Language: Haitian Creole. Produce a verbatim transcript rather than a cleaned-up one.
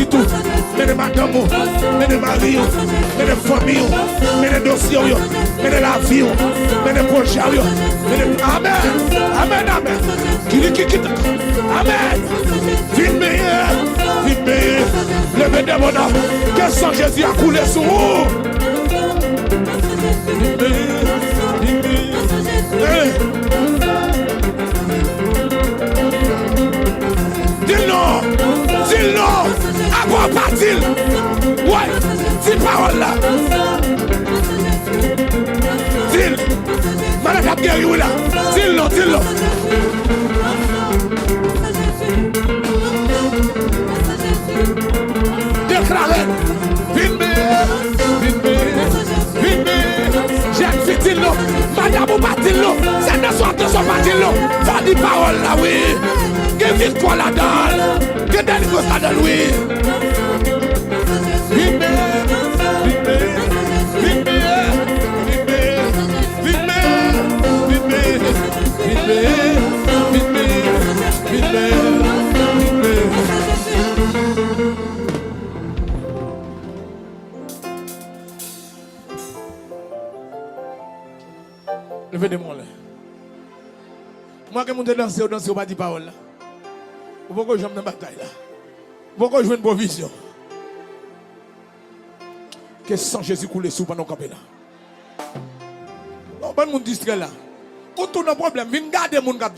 pitit ou, mennen madanm ou, mennen mari w, mennen fanmi w, mennen dosye w yo, mennen lavi w, mennen pwojè w yo, mennen, amèn, amèn, amèn. Kirikikit. Amèn. Vin benyen. Vin benyen. Leve de men w. Ke san Jezi a koule sou ou. Vin benyen. Vin benyen. Hey. Di l non. Di l non. Apa w pa di l. Wi. Di pawòl la. Di l. Malad ap geri wi la. Di l non, di l non. Deklare l. Vin benyen, vin benyen, vin benyen. Jèn fi di l non. Madanm ou pa di l non. Sè nan swa de swa pa di l non. Fò di pawòl la wi. Gen viktwa ladan l. Gen delivrans ladan l wi. Vin benyen, vin benyen, vin benyen, vin benyen. Vin benyen, vin benyen, vin benyen, vin benyen, vin benyen, vin benyen. Leve de men w anlè. Mwen gen moun te danse, yo danse, yo pa di pawòl la. Ou poko janm nan batay la. Ou poko jwenn pwovizyon. Ke san Jezi koule sou w pandan w kanpe la. Yon bann moun distrè la. Ou tou nan pwoblèm, vin gade moun k ap